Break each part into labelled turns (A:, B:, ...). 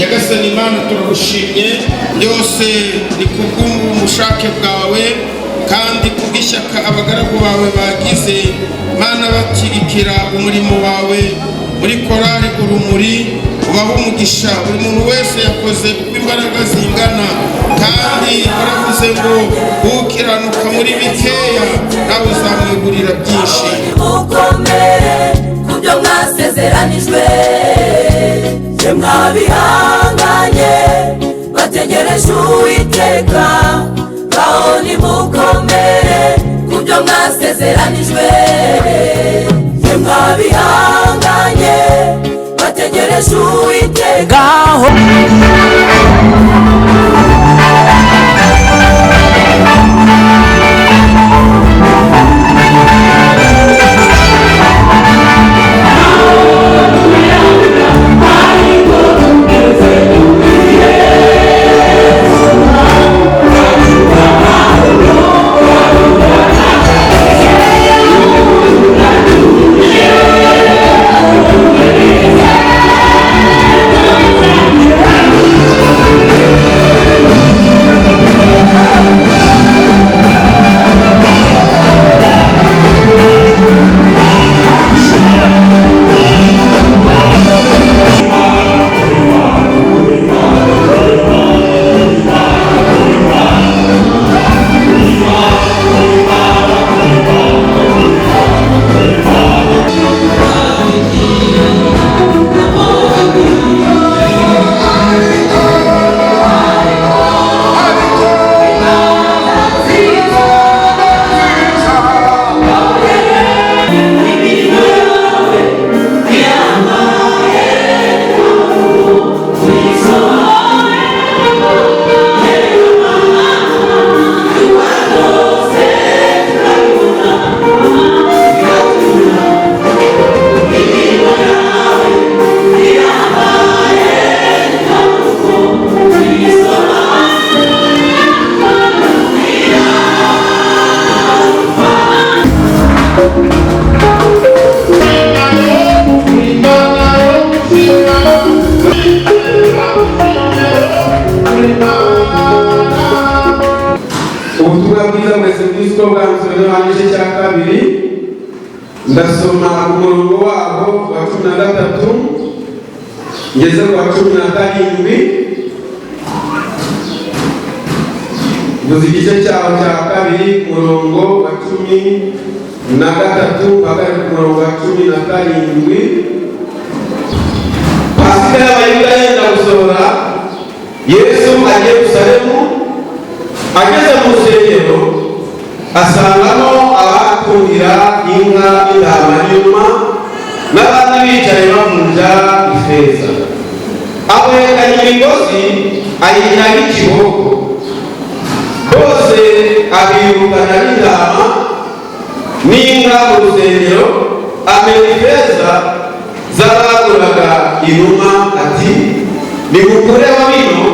A: Nyagasani Imana, turagushimye. Byose ni kubw'ubushake bwawe kandi kubw'ishyaka abagaragu bawe bagize, Mana, bashyigikira umurimo wawe muri Korali Urumuri. Ubaha umugisha. Buri muntu wese yakoze uko imbaraga zingana, kandi waravuze ngo ukiranuka muri bikeya nawe uzamwegurira byinshi.
B: Mukomere ku byo mwasezeranijwe, ye mwabihanganye bategereje Uwiteka. Ngaho nimukomere ku byo mwasezeranijwe, ye mwabihanganye bategereje Uwiteka.
C: Ngaho.
D: Ubutumwa bwiza bwa Yesu Kristo bwanditswe na Yohana, igice cya kabiri, ndasoma umurongo wabo wa 13 ngeze ku wa 17. Mvuze igice cyaho cya kabiri, umurongo wa 13 mpagare ku murongo wa 17. Pasika y'Abayuda yenda gusohora, Yesu agiye Yerusalemu. Ageze mu rusengero asangamo abatungira inka n'intama n'inuma, n'abandi bicaye bavunja ifeza. Abohekanya imigozi ayigira nk'ikiboko, bose abirukana n'intama n'inka mu rusengero, amena ifeza z'abaguraga inuma, ati: "Nimukureho bino,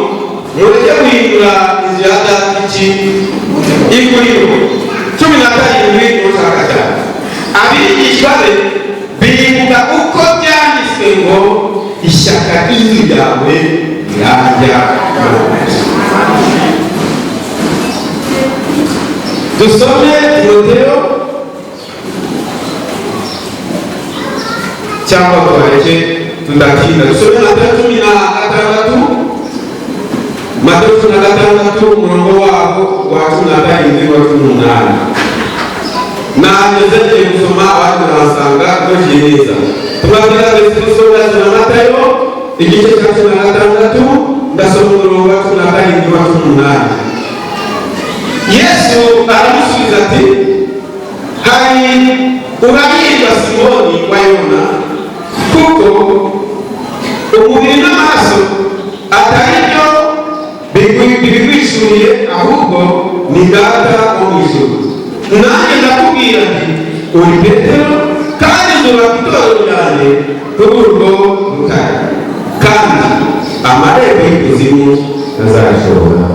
D: mureke guhindura inzu ya Data iki? Iguriro." 17, mushaka cyane. Abigishwa be bibuka uko byanditswe ngo: "Ishyaka ry'inzu yawe rirarya." Dusome Timoteyo cyangwa tubareke tudatinda. Dusome Matayo 16, Matayo 16, umurongo wabo wa 17 wa 18. Nageze ngiye gusoma, abandi barahasanga tugiye neza. Tubabwira mbese dusome na Matayo igice cya 16, ndasoma umurongo wa 17 wa 18. Yesu aramusubiza ati: "Hari urahirwa Simoni wa Yona, kuko umubiri n'amaraso atari byo bibiguhishuriye, ahubwo ni Data wo mu ijuru. Nanjye ndakubwira nti: uri Petero, kandi nzubaka itorero ryanjye kuri urwo rutare, kandi amarembo y'ikuzimu ntazarishobora."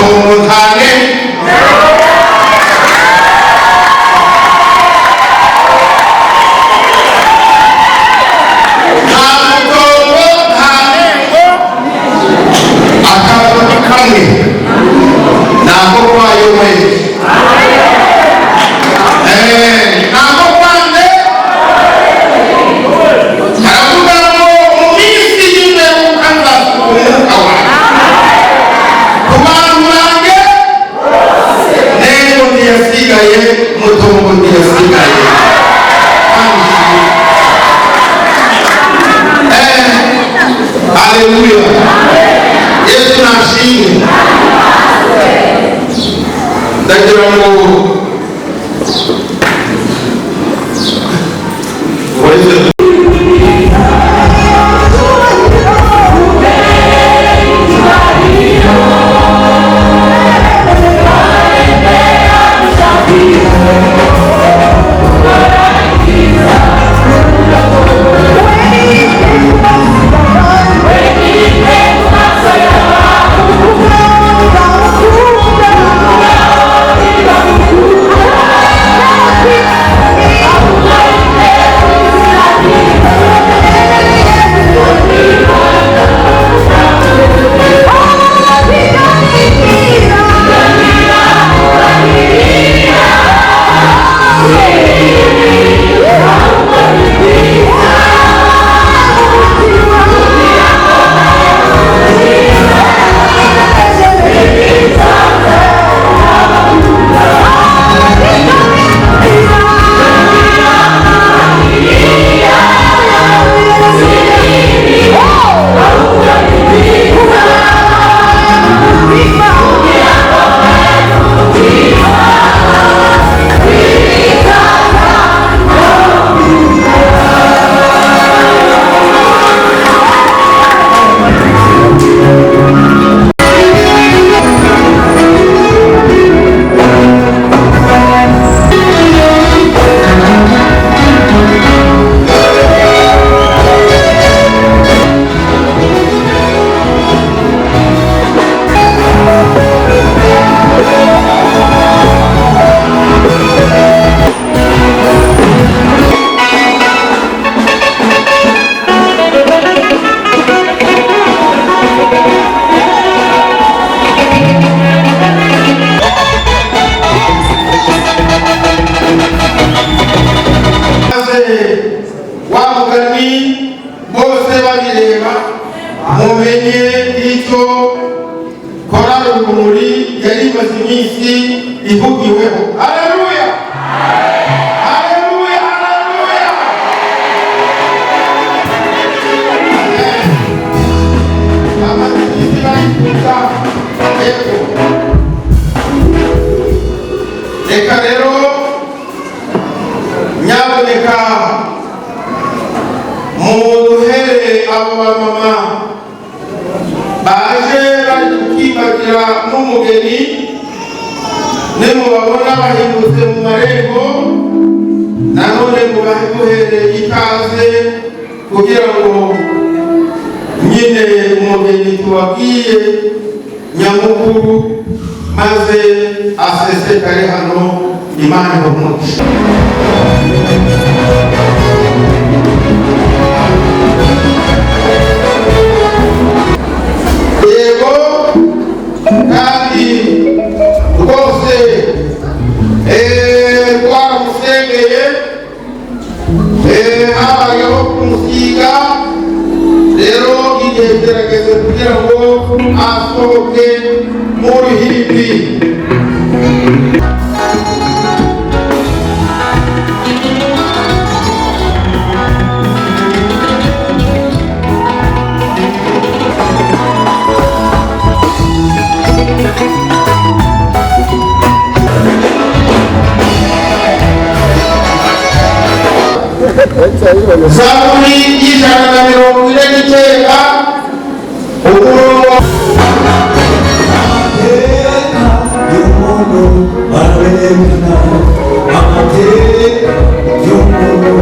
A: Tongo nta nengo. Nta mutongo, nta nengo. Akabazo ni kamwe, nako kwayo wese. Nako kwande karavuga ngo mu minsi y'imperuka nzasuka umwuka wanjye ku bantu banjye. Nengo ntiyasigaye, mutongo ntiyasigaye. Haleluya! Yesu nashimwe. Ndagira ngo uretse maze wa mugani bose babireba, mumenye icyo Korali Urumuri yari imaze iminsi ihugiweho. Haleluya, haleluya, haleluya! Bamaze iminsi bayivuga. Yego, reka rero nyaboneka muduhere abo bamama baje bari kukibagira n'umugeni. Nimubabona bahindutse mu marembo, nanone mubahe duhereye ikaze kugira ngo nyine umugeni tubabwiye nyamukuru maze asesekare hano. Imana ibahe. Yego, kandi rwose twaramusengeye, habayeho kumusiga. Rero igihe kirageze kugira ngo asohoke mu ruhimbi. Zaburi y'149, umurongo
C: Y'umuntu aramenyekana, amateka y'umuntu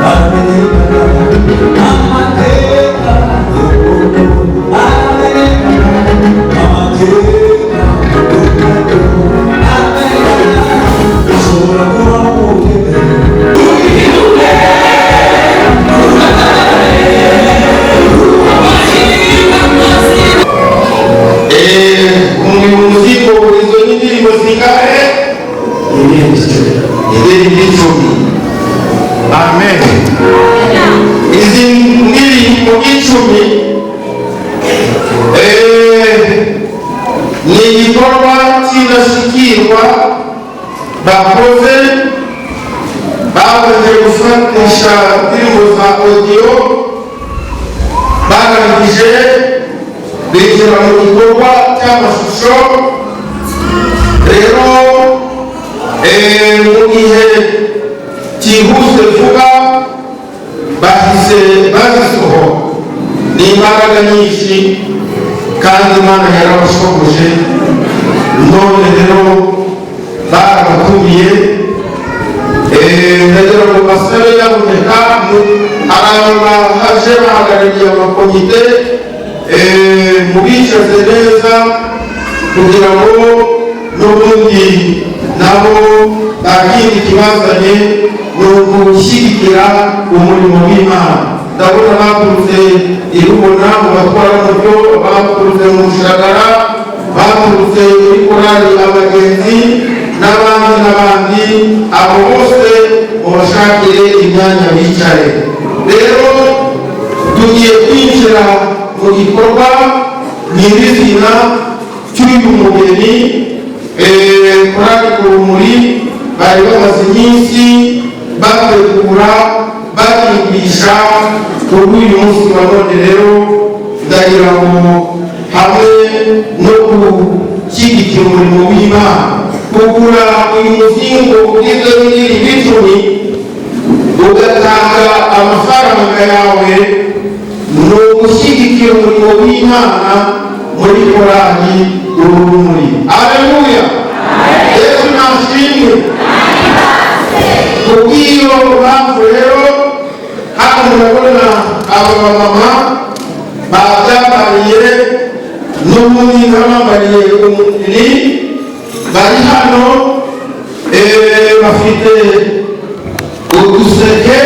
C: aramenyekana, amateka y'umuntu aramenyekana, amateka.
A: Indirimbo zingahe?
C: Indirimbo 10.
A: Indirimbo 10. Amen. Izi ndirimbo 10 ni igikorwa cy'indashyikirwa bakoze, babanje gufatisha indirimbo za audio, barangije binjira mu gikorwa cy'amashusho. Rero mu gihe cyihuse vuba bahise bazisohora. Ni imbaraga nyinshi kandi Imana yarabashoboje. None rero barabatumiye. Ndagira ngo basabe yaboneka hari abaje bahagarariye amakomite, mubicaze neza kugira ngo n'ubundi nabo nta kindi kibazanye ni ugushyigikira umurimo w'Imana. Ndabona baturutse i Rubona mu batwara moto, baturutse mu Rushagara, baturutse muri korali abagenzi n'abandi n'abandi. Abo bose mubashakire imyanya bicare. Rero tugiye kwinjira mu gikorwa nyirizina cy'uyu mugeni. Korali Urumuri bari bamaze iminsi bategura, bakigisha kuri uyu munsi wa none. Rero ndagira ngo hamwe no gushyigikira umurimo w'Imana, kugura uyu muzingo ugizwe n'indirimbo 10, ugatanga amafaranga yawe, ni ugushyigikira umurimo w'Imana muri korali Urumuri. Aleluya, Yesu nashimwe. Kubw'iyo mpamvu rero hano murabona aba bamama babyambariye n'ubundi nk'abambariye umubiri bari hano, bafite uduseke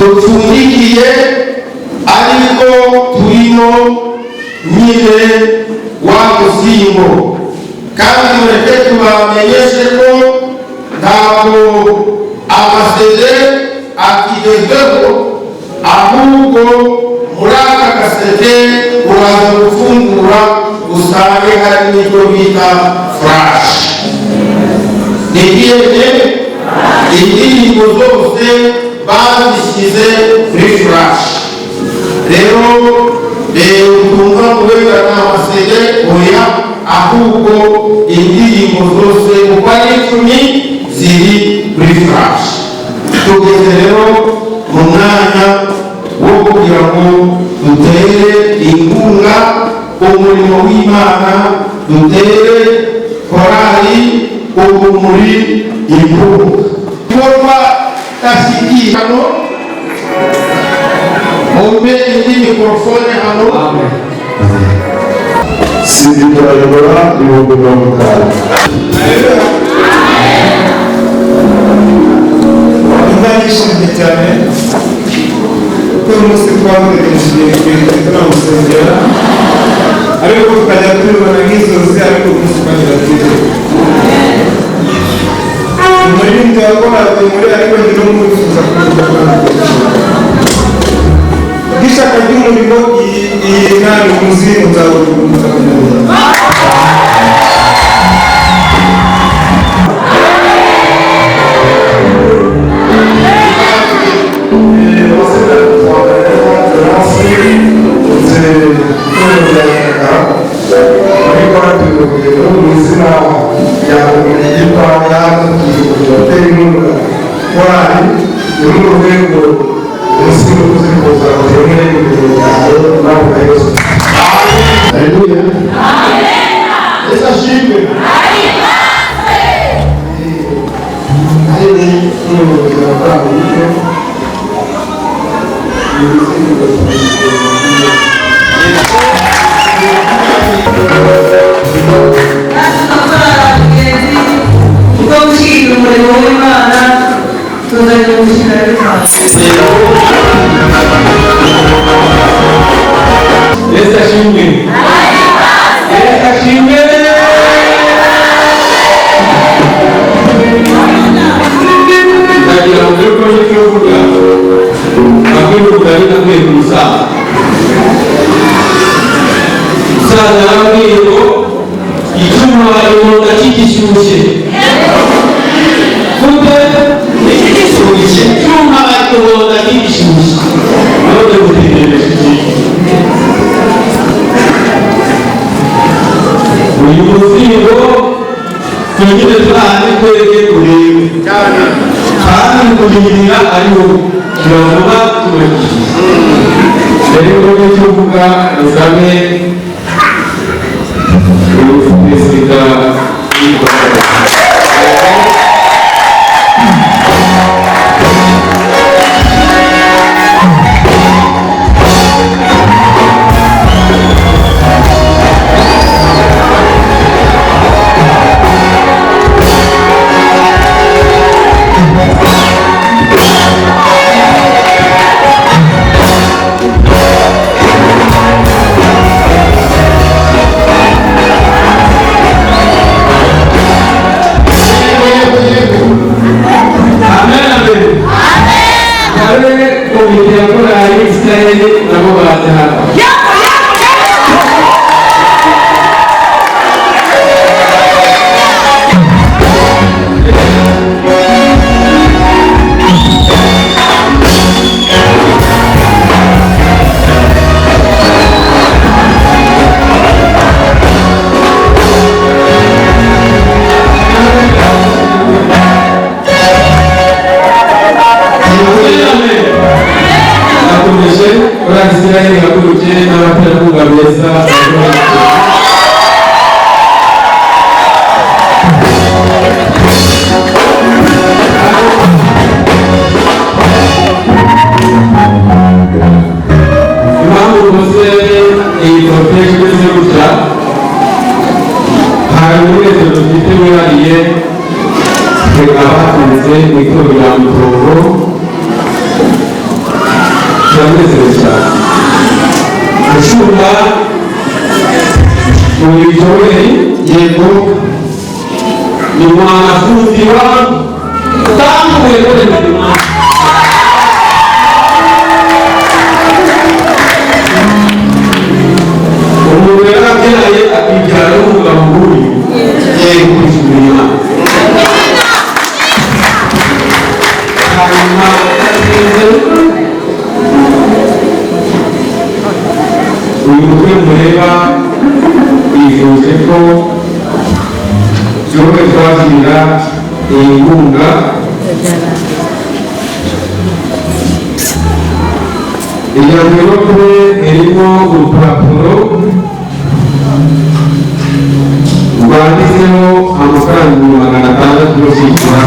A: dupfundikiye ariko turimo nyine wa muzingo. Kandi mureke tubamenyeshe ko ntabwo ama CD akigezweho, ahubwo muri aka gaseke uraza gufungura usange hari n'icyo bita flash. Ni ikihe? Indirimbo zose bazishyize kuri flash. Rero utumva ngo wenda ni ama CD, oya, ahubwo indirimbo zose uko ari 10 ziri kuri flash. Tugeze rero mu mwanya wo kugira ngo dutere inkunga umurimo w'Imana, dutere korali Urumuri inkunga. Ikorwa tashyikirano, mumpe indi mikorofone hano.
E: Sidi turayobora 50,000.
C: Imana ishimye cyane kuko uyu munsi twamutegereje igihe kirekire tunamusengera, ariko tukajya tubibona nk'inzozi, ariko uyu munsi twagera tugeze umuririmbyi wa korali muri, ariko ndi no mwifuza kuvuga bw'ishyaka ry'umurimo. Iyi nani umuzingo nzawuruhuka.
E: Haleluya. Yesu ashimwe. Hari n'umuyobozi wa korali witwa
F: Kuko gushyigikira umurimo w'Imana tuzajya gushyira.
D: Yesu ashimwe. Yesu ashimwe. Icyuma bagihuga kigishyushye gute? Kigishyushye. Icyuma bagihuga kigishyushye, none gutegereje iki? Uyu muzingo tunyine turahane twereke urebe kandi kuririra ariwo turavuga tubagiye rero. Nicyo mvuga, musabe perezida w'igikorwa. Amen, amen. Kare komite ya korali Israel nabo baze hano. Amen. Nakomeje korali Israel ihagurutse n'abaterankunga beza. Impamvu mvuze iyi cortège imeze gutya, hari umunezero dufite wihariye twe abaturutse mu itorero rya Mutobo. Turanezerewe cyane. Mushumba Joel,
E: Yego.
D: Ni mwanafunzi wangu tangu polepole ndani. Umuntu yarabyaye akibyara n'umugabo nk'uyu.
E: Yego.
D: Kwishimira Imana. Hanyuma adatinze, uyu mutwe mureba yifuje ko twebwe twakira iyi nkunga. Iyo envelope irimo urupapuro rwanditseho amafaranga 600,000 yo kwishyura.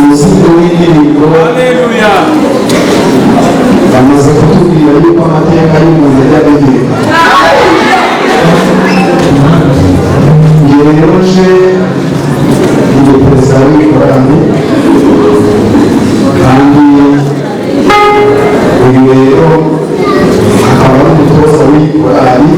E: Umuzingo w'indirimbo. Bamaze kutubwira yuko amateka y'umuntu ajya amenyekana. Njye rero nje ndi perezida w'ikorali, kandi uyu rero akaba ari umutoza w'ikorali.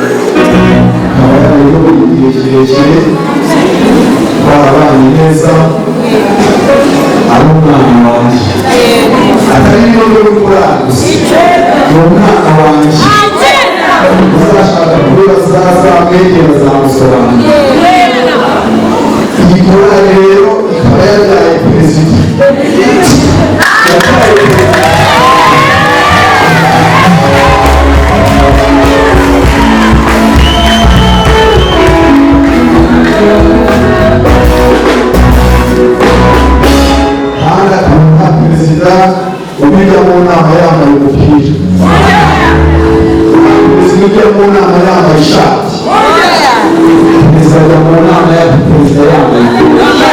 E: Akaba yarayoboye igihe kirekire, twarabanye neza, ari umwana wanjye, atari no muri korali gusa, ni umwana wanjye. Uzashaka kubibaza azamwegera azamusobanurira. Iyi korali rero ikaba yabyaye perezida, yabyaye perezida. Kandi akaba nta perezida ujya mu nama yambaye umupira, perezida ujya mu nama yambaye ishati. Perezida ajya mu nama ya perezida yambaye ikoti.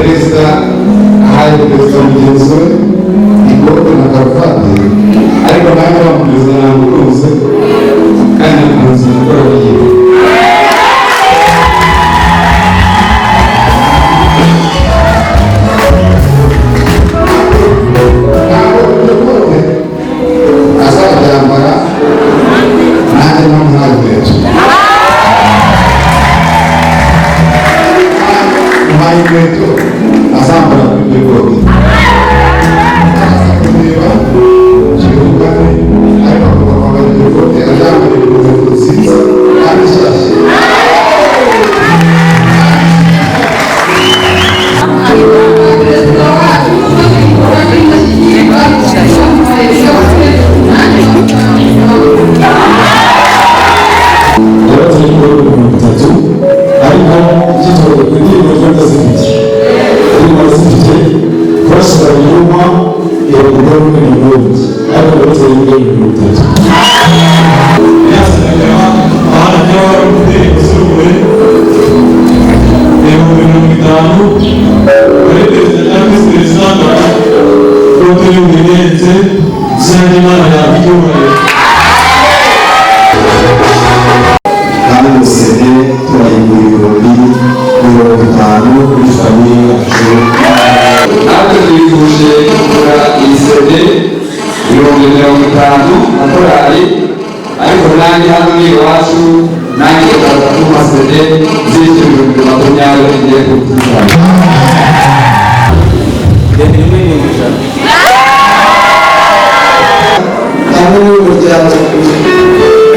E: Perezida ahaye perezida mugenzi we ikote na karuvati, ariko nanjye wa perezida namukunze kandi nakunze gukora yiwe. Ntabwo iryo kote azaryambara nanjye ntamuhaye inkweto, muhaye inkweto azambara kuri iryo kote. Araza kureba kivugane, ariko agomba kwambara iryo kote, aryambara inkweto nziza kandi nshyashya.
F: Perezida wacu ukoze igikorwa cy'indashyikirwa,
G: Yabateye ibikorwa 30, ariko icyitwa indirimbo zo ndazifite, indirimbo ndazifite kurasira inyuma iragurwa n'ibihumbi, ariko yabateye 30.
C: 50,000 muri perezida na visi perezida kote y'uburenze izina ry'Imana yahabwa icyubahiro.
E: Kandi musene turayigura 50,000 kuri famille yacu.
D: Natwe twifuje kugura iyi CD 50,000 na korali, ariko nanjye hano ni iwacu, nanjye ndaza kuma CD z'icyo 20,000 ngiye kubyitabira.
E: Hamwe n'umuryango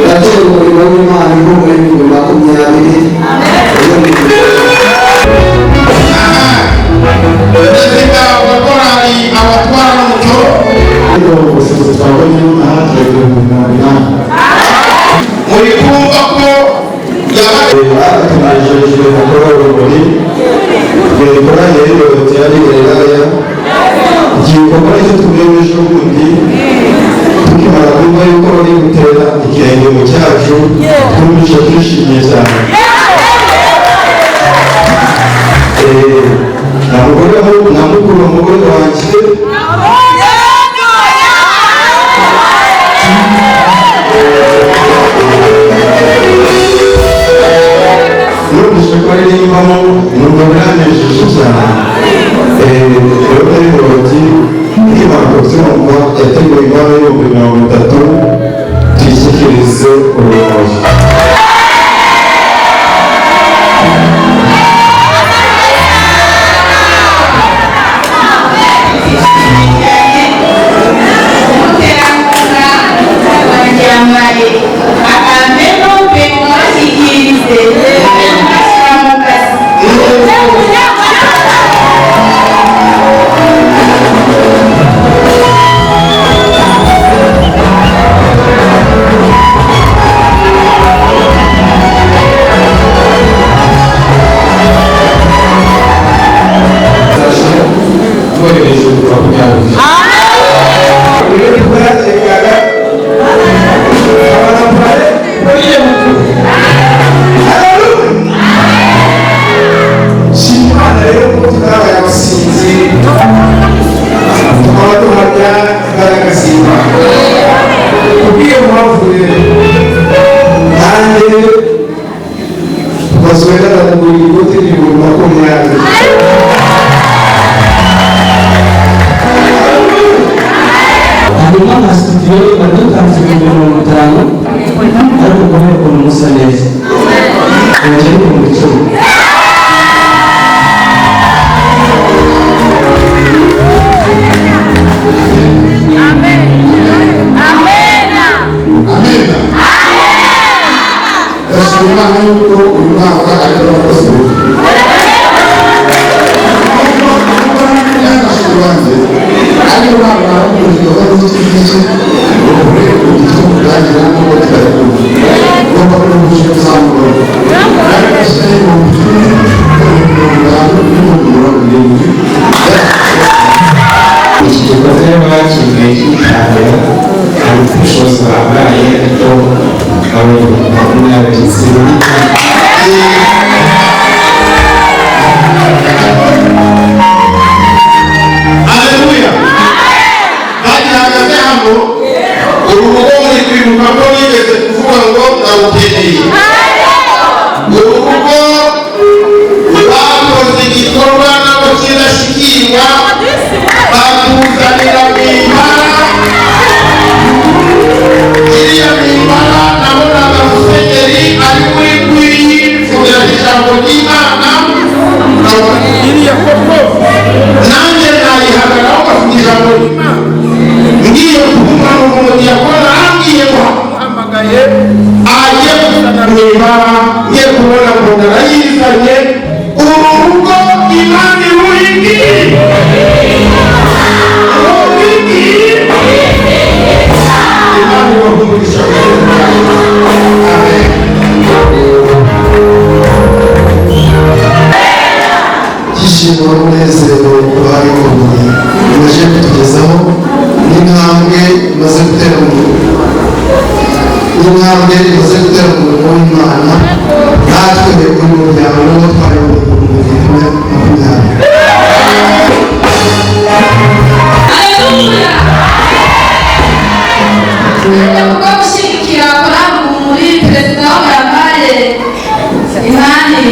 E: yateye umurimo w'Imana inkunga y'20,000.
A: Perezida wa korali abatwara n'umuco.
G: Ariko ubushobozi twabonye aha turagura 80,000.
A: Muri kumva ko yaba
E: Batunejeje gukora urumuri korali y'Iyobozi yari Galilaya. Iki gikorwa nicyo tureba ejo bundi tukimara kumva yuko bari gutera ikirenge mu cyacu, twumvise twishimye cyane. Na mugore na mukuru umugore wanjye. Numvise ko aririmbamo numva biranejeje cyane. Rero n'ibiroti nkimara kubyumva yateguye impano y'30,000 tuyishyikirize urumuri.
F: Umuterankunga yambaye akamverope mwashyikirize ashyira mu kazi.
G: Twohereje 20,000.
C: Iyo twakekaga abana buriya mukuru. Shima Imana rero ko tutabaye abasinzi, tukaba duhamya imbaraga z'Imana. Kubw'iyo mpamvu rero nanjye twasubira ndamugura ikote 20,000.
G: Hanyuma nka studio badutanze 50,000, ariko kubera ukuntu musa neza ongera 10,000.
E: Amena. Ndashima Imana yuko uyu mwaka ari abakozi banjye, ariko ntabwo narakunda igikorwa nk'iki ngiki ngo kure icyo mutangira n'uko kitari kumwe ugomba kuruhukira kuzamura ariko ashyiraho 10,000, 50,000 n'70,000.
G: Iki gikorwa rero bakinnye kitangira hari ubushobozi babaye, ariko abo 20 si
A: Ndibuka ko nigeze kuvuga ngo ndawukeneye. Uru rugo bakoze igikorwa nabo cy'indashyikirwa, batuzanira mimbara. Iriya mimbara nabonaga musenyeri ari muri kuyivugira ijambo ry'Imana. Iriya koko nanjye nayihagararaho ngavuga ijambo ry'Imana. Ngiye kumva umudiyakoni arambwiye ngo amuhamagaye agiye kuzana mimbara. Ngiye kubona mbona arayizanye. Uru rugo Imana iruhingiye, ruhingiye. Imana ibahe. Amen.
E: Ibyishimo n'umunezero ubaye urumuri imaze kutugezaho n'intambwe imaze gutera mu n'intambwe imaze gutera mu murimo w'Imana. Natwe uyu muryango twari mu 2020.
F: Haleluya! Kubwo gushyigikira korali muri perezida w'abarambaye inani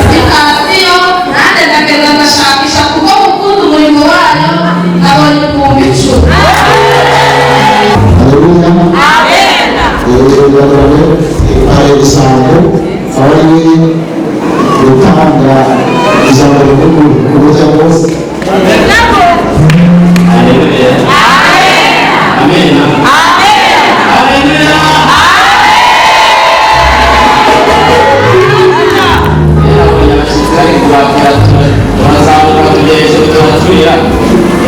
F: sitasiyo, nanjye ndagenda ndashakisha kuko gukunda umurimo wayo, nabonye 10,000.
G: Haleluya. Hari ibisambo aho ari gutanga ijambo rivuga ku buryo bwose.
H: Haleluya. Amen. Haleluya. Abashyitsi bari kubakira, turazamuka tujya hejuru turaturira.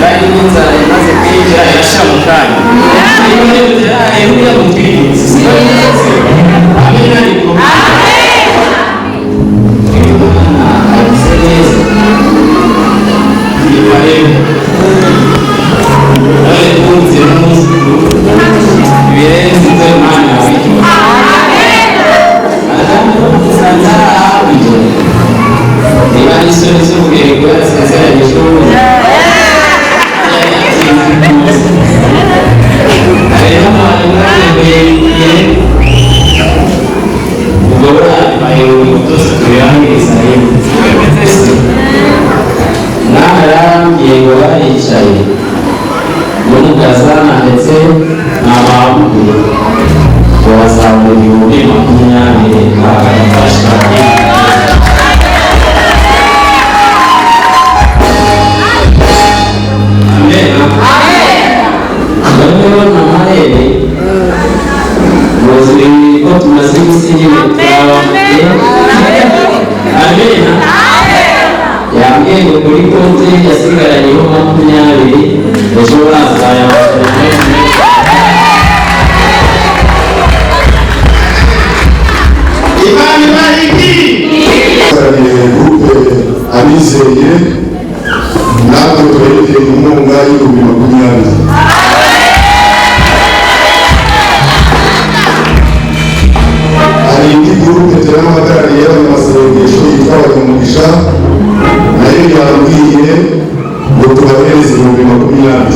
H: Yari n'inzara imaze kwinjira irashira mu kanya. Haleluya, mutwibutse. Siko bimeze? Amen ariko. Uyu mwana agize neza. Ni karibu. None twumvise n'umwuzukuru ibirenze ibyo Imana yabigize. Madamu usanze hakurya. Niba ari isoni z'ubwego yasezeranyije ubundi. Yari yatsinze rwose. Hariho abantu mwateguye ubwo buriya ibintu byose tubirangiriza rimwe. Siko bimeze se? Mwana yarambwiye ngo baricaye n'umukazana ndetse n'abambuye ngo bazabona 20,000 bakabafasha. Amen. Noneho na Marere muzi ko tumaze iminsi nyine turabambuye. Amen. Yambwiye ngo kuri konti yasigaranyeho 20, ejo bazayabashyira.
A: Imana ibariki.
G: Uhagarariye groupe Abizeye, natwe turayitera inkunga y'20,000. Hari indi groupe turahagarariye abanyamasengesho yitwa Abanyamugisha, nayo yambwiye ngo tubahereze 20,000.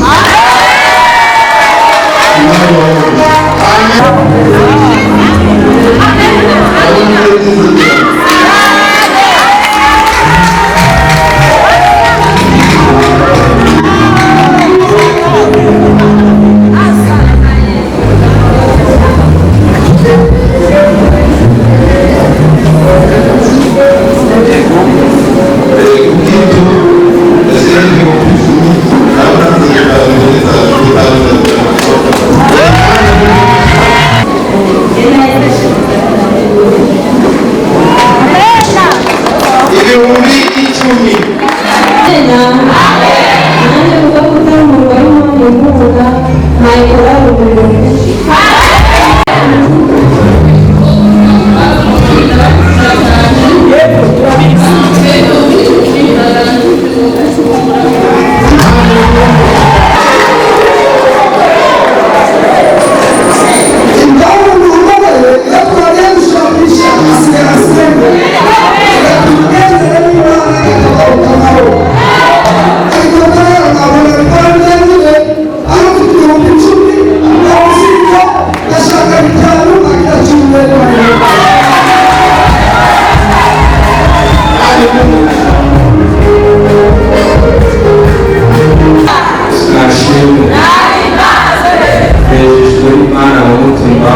C: Imana mu mutima.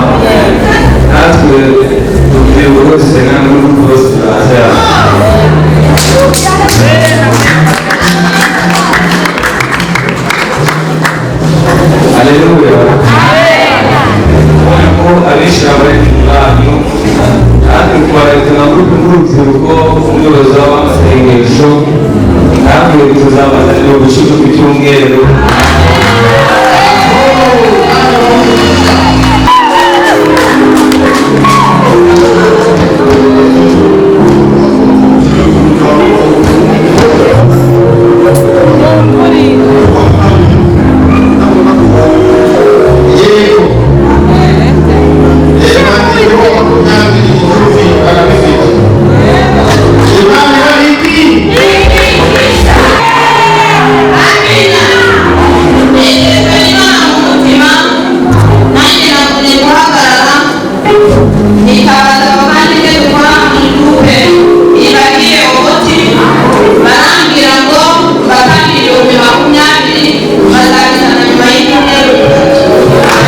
C: Natwe urubyiruko rwose n'abandi bose turaza. Haleluya! Ubona ko abenshi bari mu banyu, natwe twaretse nka groupe nk'urubyiruko, umuyobozi w'amasengesho, natwe tuzabazanira ubushize ku cyumweru.
A: Yego, reba niba 20 icumi arabifite. Imana iki.
F: Nejejwe n'Imana mu mutima, nanjye nagumye guhagarara, nitabaza abavandimwe dukora muri groupe ibagiye umuti, barambwira ngo mbatangire 20,000, bazabizana nyuma y'ibyumweru 3.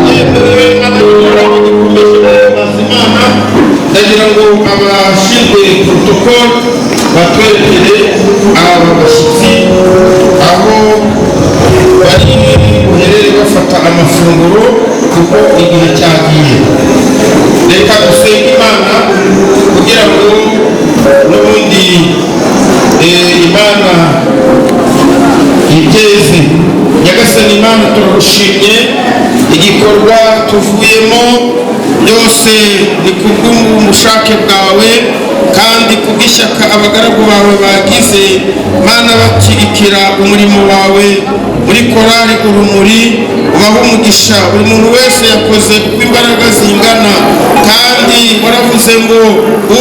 A: Yemerewe n'abanyamuryango gikomeje guhimbaza Imana. Ndagira ngo abashinzwe protocol batwerekere aba bashyitsi aho bari buherere bafata amafunguro, kuko igihe cyagiye. Reka dusenge Imana kugira ngo n'ubundi Imana iteze. Nyagasani Imana, turagushimye. Igikorwa tuvuyemo byose ni kubw'ubushake bwawe kandi kubw'ishyaka abagaragu bawe bagize, Mana, bashyigikira umurimo wawe muri Korali Urumuri. Ubaha umugisha. Buri muntu wese yakoze uko imbaraga zingana, kandi waravuze ngo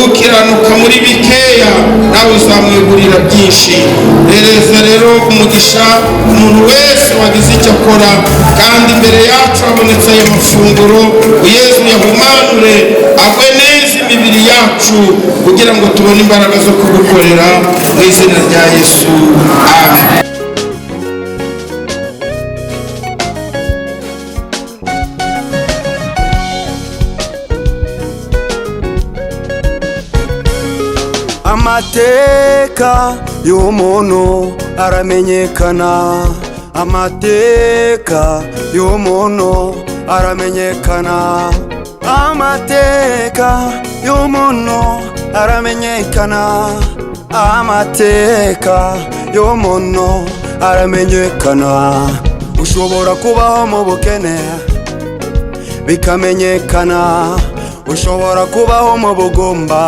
A: ukiranuka muri bikeya nawe uzamwegurira byinshi. Hereza rero umugisha umuntu wese wagize icyo akora, kandi imbere yacu habonetse ayo mafunguro. Yezu yahumanure, agwe neza imibiri yacu kugira ngo tubone imbaraga zo kugukorera. Mu izina rya Yesu, amen.
I: Amateka y'umuntu aramenyekana, amateka y'umuntu aramenyekana, amateka y'umuntu aramenyekana, amateka y'umuntu aramenyekana. Ushobora kubaho mu bukene bikamenyekana, ushobora kubaho mu bugumba.